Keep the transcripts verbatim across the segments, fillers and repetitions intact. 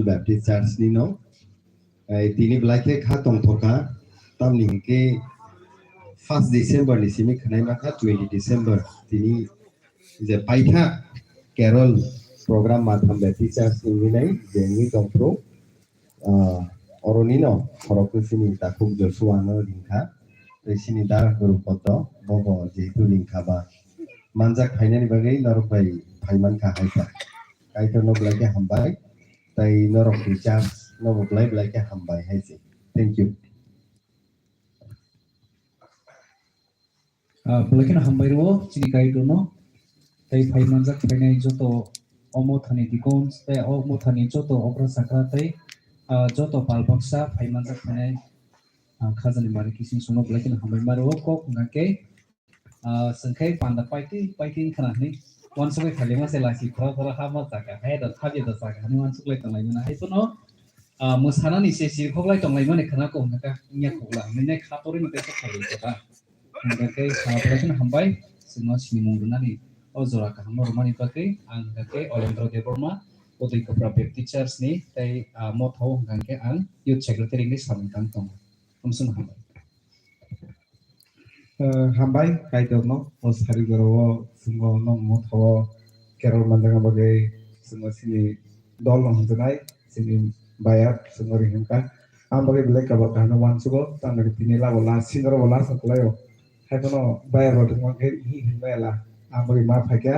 Baptist Church ni no. Eh, tini belai khe kha tongthokha, tamni hinkhe first December ni simi khwnai ma kha, twenty December tini je paitha carol program Matham Baptist Church ni hinwi nai je wngwi tongphuru, ah, oroni no khoroknwi sini takhuk Joshua no ringkha, tei sini dara guru koto bobo jehetu ringkha ba manjak phainani bagwi norok bai phaimankha hai kha. Kaitor no belai khe hambai, tei norok ni church no bo belai belai khe hambai hai se. Thank you. Ah, belai kheno hambai rwo chini Kaitor no, tei phai manjak phainai joto o mothani deacons tei o mothani joto okra sakra tei, ah, joto pal baksa phai manjak phainai, ah, khajani mari kising songno belai kheno hambai ma rwo kok hwnkha khe, ah, chwng khe panda paitwi paitwi wngkha na hwnwi uansukwi khailima se lachi khoro khoro hapma chaka hai da thabya da chaka hwnwi uansuklai tonglaimani hai phano, ah, mwsanani se chirkhoklai tonglaimani khwna kok hwnkha khe wngya khokla hwnwi nai kha torwi no tei khe khailai kha. Hwnkha khe, ah, belai kheno hambai chwngno sinimung rwnani o jora kahamno rwmani bagwi ang hwnkha khe Olendro Debbarma, Udaypura Baptist Church ni tei, ah, motha o hwnkha khe ang Youth Secretary hwnwi samung tang tongo. Hamsung hambai. Eh, hambai Kaitorno, o sari goro o chwngno nwng motha o carol manjakna bagwi chwngno chini dol no hwnjaknai, chini bayar chwngno ring hwnkha. Ang bagwi belai kebak kaham no uansugo, tamni tini labo last, singoro bo last wng kwlaio. Haiphano bayar bo thwngma khe hi hwnmaya la, ang bagwi ma phaikha.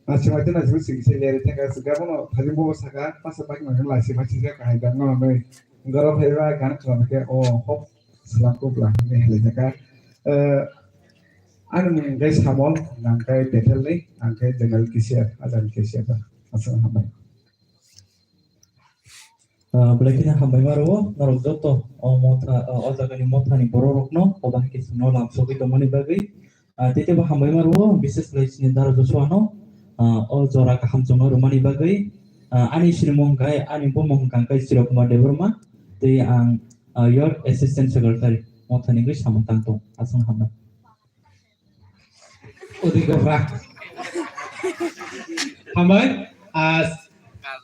Naisingbai tei naisingbai sing se leri thangkha, swkang bono thajin bobo saka, masa bai mangkha laisingbai sijak kahai da, no hwnwi. Goro phaiba gan khwlama khe, o hop, swlam kuk lang hwnwi hinwi jakha. Eh, ani mung khe Samol, nang khe Bethel ni, ang khe General Cashier, Ajani Cashier da. Aswk hambai. Ah, belai kheno hambai ma rwo, norok joto o motha, ah, o jagani mothani borok rokno, o bahai khe chwngno lamsogwi tongmani bagwi. Ah, tei teibo hambai ma rwo, bises khlai chini Dara Joshua no, ah, o jora kaham chwngno rwmani bagwi. Ah, ani sinimung hwnkha, ani bumung hwnkha khe Chiro Kumar Debbarma, tei ang, ah, your assistant secretary, mothani bagwi samung tang tong, aswk hambai. Udi gobra. Hambai, ah,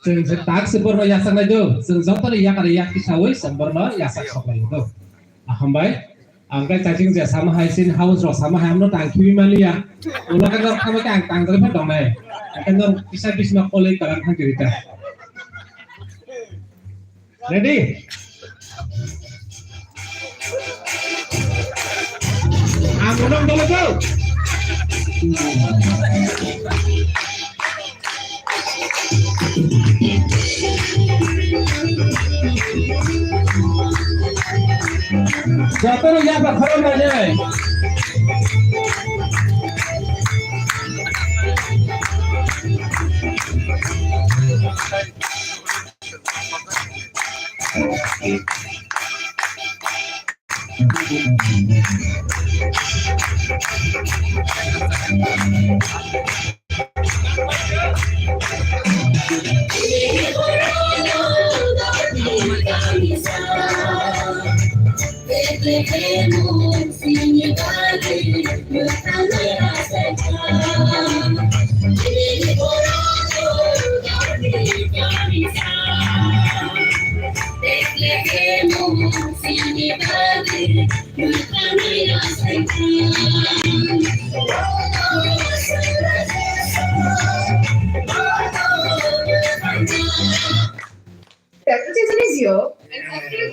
chwng se tak se borno yasak nai do, chwng joto ni yakari yak kisawi chwng borno yasak sok nai do. Ah, hambai, ang kai chaching je sama hai sin house ro sama hai amno tang khibi maliya. Ulo ka jor khama ka ang tang dal pha tong nai. Ang kai jor kisa bisma kolei kalang thang kirita. Ready? Ang unang dolo ko. Jotono yaba khorok na jai.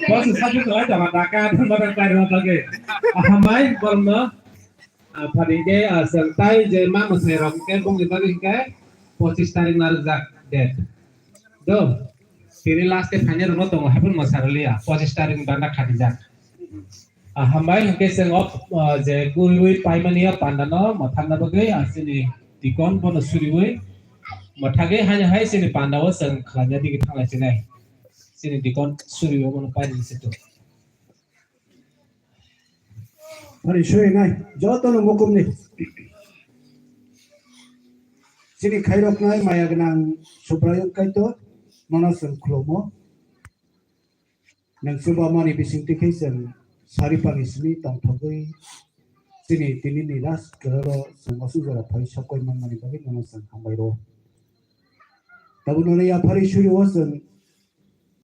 Boss, satu tu ada makan, makan kaya apa lagi? Ahamai, belum. Ah, phani khe, ah, chwng tai je ma mwsai rok khe bongni bagwi hinkhe pochis tarik narwkjak date. Do, tini last khe phainai rokno tongo, haphang mwsarwliya, pochis tarik ni banda khatijak. Ah, hambai hinkhe chwng o, ah, je guriwi paimani o panda no mwthangna bagwi, ah, chini deacon bono suriwi mwthagwi haino hai chini panda o chwng khlaina digi thanglai sinai. Chini deacon suriwi bono painani situ. Phari soi nai, joto no mukum ni. Chini khairok nai maya gwnang Subraiyung Kaitor, nono chwng khulumo. Nang chuba mani bising tikhe chwng sari pani simi tongthogwi. Chini tini ni last kwrwro chwng osu jora phai sokoi manmani bagwi nono chwng hambai rwo. Tabuk nono yaphari suri o chwng